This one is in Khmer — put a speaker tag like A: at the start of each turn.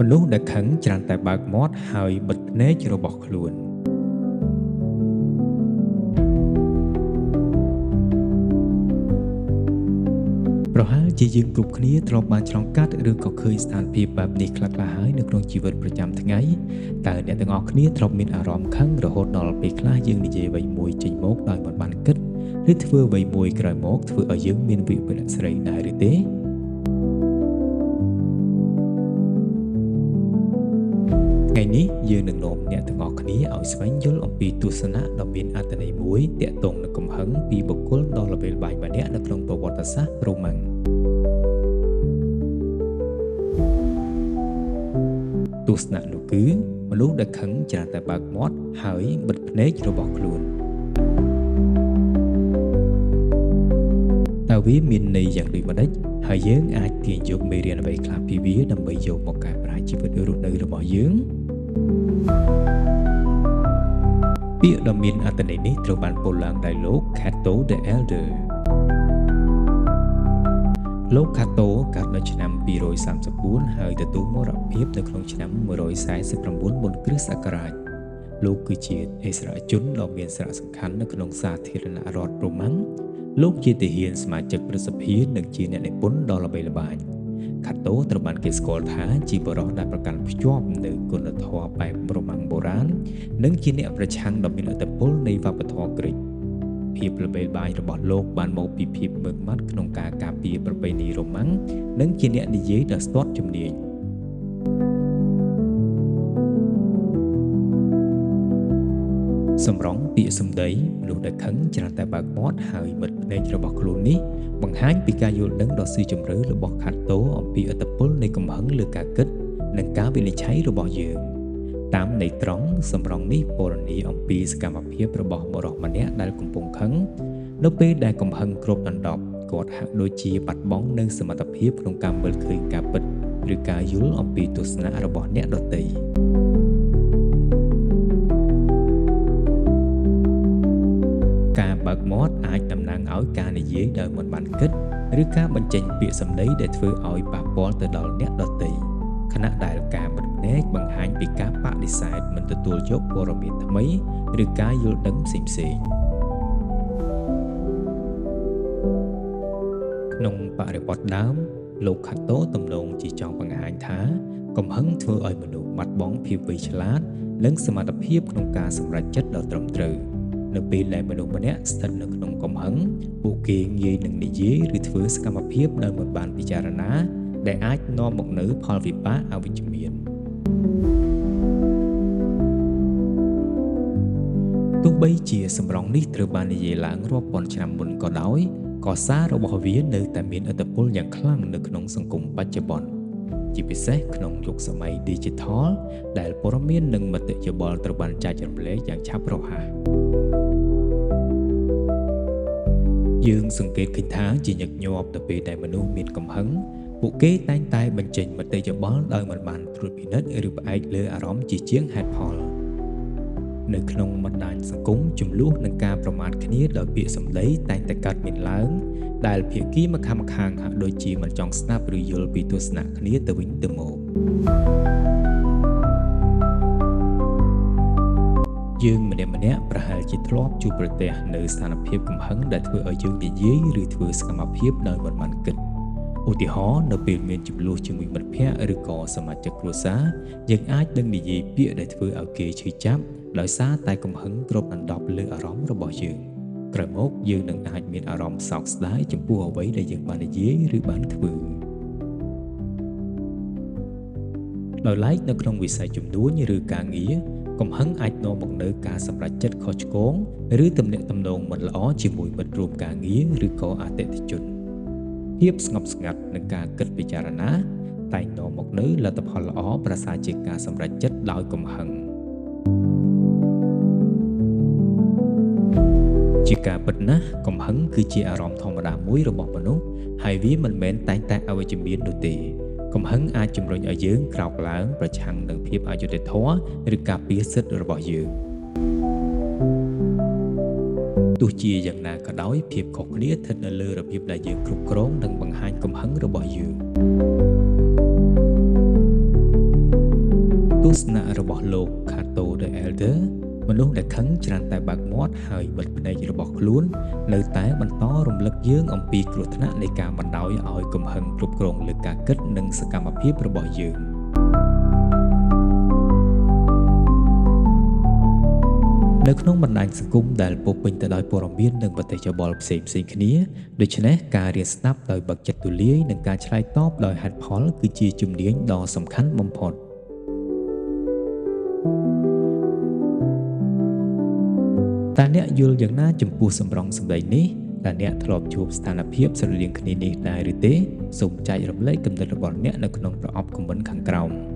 A: មនុស្សដែលខឹងច្រើនតែបើកមាត់ហើយបិទភ្នែករបស់ខ្លួនប្រហែលជាយើងគ្រប់គ្នាធ្លាប់បានឆ្លងកាត់ឬក៏ឃើញស្ថានភាពបែបនេះខ្លះៗហើយនៅក្នុងជីវិតប្រចាំថ្ងៃតើអ្នកទាំងអស់គ្នាធ្លាប់មានអារម្មណ៍ខឹងរហូតដល់ពេលខ្លះយើងនិយាយអ្វីមួយចេញមកដោយមិនបានគិតឬធ្វើអ្វីមួយក្រោយមកធ្វើឲ្យយើងមានវិបត្តិស្រីដែរឬទេថ្ងៃនេះយើងនឹងនាំអ្នកទាំងអស់គ្នាឲ្យស្វែងយល់អំពីទស្សនៈដ៏មានអត្ថន័យមួយទាក់ទងនឹងកំហឹងពីបុគ្គលដ៏ល្បីល្បាញម្នាក់នៅក្នុងប្រវត្តិសាស្ត្ររ៉ូម៉ាំងទស្សនៈនោះគឺមនុស្សដែលខឹងច្រើនតែបើកមាត់ហើយបិទភ្នែករបស់ខ្លួនតើវាមានន័យយ៉ាងដូចម្តេចហើយយើងអាចទាញយកមេរៀនអ្វីខ្លះពីវាដើម្បីយកមកកែប្រែជីវិតរស់នៅរបស់យើងពាក្យដ៏មានអត្ថន័យនេះត្រូវបានពោលឡើងដោយលោក Cato the Elder លោក Cato កើតនៅឆ្នាំ234ហើយទទួលមរណភាពនៅក្នុងឆ្នាំ149មុនគ្រិស្តសករាជលោកគឺជាអិសរាជជនដ៏មានសារៈសំខាន់នៅក្នុងសាធារណរដ្ឋរ៉ូម៉ាំងលោកជាទាហានសមាជិកព្រឹទ្ធសភានិងជាអ្នកនិពន្ធដ៏ល្បីល្បាញខាតូត្រូវបានគេស្គាល់ថាជាបុរសដែលប្រកាន់ភ្ជាប់នូវគុណធម៌បែបរ៉ូម៉ាំងបុរាណនិងជាអ្នកប្រឆាំងដ៏មានឥទ្ធិពលនៃវប្បធម៌ក្រិកភាពល្បីល្បាញរបស់លោកបានមកពីភាពម៉ឺងម៉ាត់ក្នុងការការពារប្រពៃណីរ៉ូម៉ាំងនិងជាអ្នកនិយាយដ៏ស្ទាត់ជំនាញសម្រងពាក្យសម្ដីមនុស្សដែលខឹងច្រើនតែបើកមាត់ហើយបិទភ្នែករបស់ខ្លួននេះបង្ហាញពីការយល់ដឹងដ៏ស៊ីជម្រៅរបស់ខាតូអំពីឥទ្ធិពលនៃកំហឹងលើការគិតនិងការវិនិច្ឆ័យរបស់យើងតាមន័យត្រង់សម្រងនេះពណ៌នាអំពីសកម្មភាពរបស់បុរសម្នាក់ដែលកំពុងខឹងនៅពេលដែលកំហឹងគ្របដណ្ដប់គាត់ហាក់ដូចជាបាត់បង់នូវសមត្ថភាពក្នុងការមើលឃើញការពិតឬការយល់អំពីទស្សនៈរបស់អ្នកដទៃការបើកមាត់អាចតំណាងឲ្យការនិយាយដោយមិនបានគិតឬការបញ្ចេញពាក្យសម្ដីដែលធ្វើឲ្យប៉ះពាល់ទៅដល់អ្នកដទៃខណៈដែលការបិទភ្នែកបង្ហាញពីការបដិសេធមិនទទួលយកព័ត៌មានថ្មីឬការយល់ដឹងផ្សេងៗក្នុងបរិបទដើមលោកខាតូទំនងជាចង់បង្ហាញថាកំហឹងធ្វើឲ្យមនុស្សបាត់បង់ភាពវៃឆ្លាតនិងសមត្ថភាពក្នុងការសម្រេចចិត្តដ៏ត្រឹមត្រូវនៅពេលដែលមនុស្សម្នាក់ស្ថិតនៅក្នុងកំហឹងពួកគេងាយនឹងនិយាយឬធ្វើសកម្មភាពដោយមិនបានពិចារណាដែលអាចនាំមកនូវផលវិបាកអវិជ្ជមានទោះបីជាសម្រងនេះត្រូវបាននិយាយឡើងរាប់ពាន់ឆ្នាំមុនក៏ដោយក៏សាររបស់វានៅតែមានឥទ្ធិពលយ៉ាងខ្លាំងនៅក្នុងសង្គមបច្ចុប្បន្នជាពិសេសក្នុងយុគសម័យ Digital ដែលព័ត៌មាននិងមតិយោបល់ត្រូវបានចែករំលែកយ៉ាងឆាប់រហ័សយើងសង្កេតឃើញថាជាញឹកញាប់ទៅពេលដែលមនុស្សមានកំហឹងពួកគេតែងតែបញ្ចេញមតិយោបល់ដោយមិនបានត្រួតពិនិត្យឬផ្អែកលើអារម្មណ៍ជាជាងហេតុផលនៅក្នុងបណ្ដាញសង្គមជម្លោះនិងការប្រមាថគ្នាដោយពាក្យសម្ដីតែងតែកើតមានឡើងដែលភាគីម្ខាងៗហាក់ដូចជាមិនចង់ស្ដាប់ឬយល់ពីទស្សនៈគ្នាទៅវិញទៅមកយើងម្នាក់ៗប្រហែលជាធ្លាប់ជួបប្រទះនៅស្ថានភាពកំហឹងដែលធ្វើឲ្យយើងនិយាយឬធ្វើសកម្មភាពដោយមិនបានគិតឧទាហរណ៍នៅពេលមានជម្លោះជាមួយមិត្តភ័ក្តិឬក៏សមាជិកគ្រួសារយើងអាចនឹងនិយាយពាក្យដែលធ្វើឲ្យគេឈឺចាប់ដោយសារតែកំហឹងគ្របដណ្ដប់លើអារម្មណ៍របស់យើងក្រោយមកយើងនឹងអាចមានអារម្មណ៍សោកស្ដាយចំពោះអ្វីដែលយើងបាននិយាយឬបានធ្វើដោយឡែកនៅក្នុងវិស័យជំនួញឬការងារកំហឹងអាចនាំមកនូវការសម្រេចចិត្តខុសឆ្គងឬទំនាក់ទំនងមិនល្អជាមួយមិត្តរួមការងារឬក៏អតិថិជនភាពស្ងប់ស្ងាត់និងការគិតពិចារណាតែងនាំមកនូវលទ្ធផលល្អប្រសើរជាងការសម្រេចចិត្តដោយកំហឹងជាការពិតណាស់កំហឹងគឺជាអារម្មណ៍ធម្មតាមួយរបស់មនុស្សហើយវាមិនមែនតែងតែអវិជ្ជមាននោះទេកំហឹងអាចជំរុញឲ្យយើងក្រោកឡើងប្រឆាំងនឹងភាពអយុត្តិធម៌ឬការពារសិទ្ធិរបស់យើងទោះជាយ៉ាងណាក៏ដោយភាពខុសគ្នាស្ថិតនៅលើរបៀបដែលយើងគ្រប់គ្រងនិងបង្ហាញកំហឹងរបស់យើង ទស្សនៈរបស់លោក Cato the Elder មនុស្សដែលខឹងច្រើនតែបើកមាត់ហើយបិទភ្នែករបស់ខ្លួននៅតែបន្តរំលឹកយើងអំពីគ្រោះថ្នាក់នៃការបណ្ដោយឲ្យកំហឹងគ្រប់គ្រងលើការគិតនិងសកម្មភាពរបស់យើង។ នៅក្នុងបណ្ដាញសង្គមដែលពោរពេញទៅដោយព័ត៌មាននិងមតិយោបល់ផ្សេងៗគ្នា ដូច្នេះការរៀនស្ដាប់ដោយបើកចិត្តទូលាយនិងការឆ្លើយតបដោយហេតុផលគឺជាជំនាញដ៏សំខាន់បំផុត។ តើអ្នកយល់យ៉ាងណាចំពោះសម្រង់សម្ដីនេះ?តើអ្នកធ្លាប់ជួបស្ថានភាពស្រដៀងគ្នានេះដែរឬទេ?សូមចែករំលែកគំនិតរបស់អ្នកនៅក្នុងប្រអប់ comment ខាងក្រោម។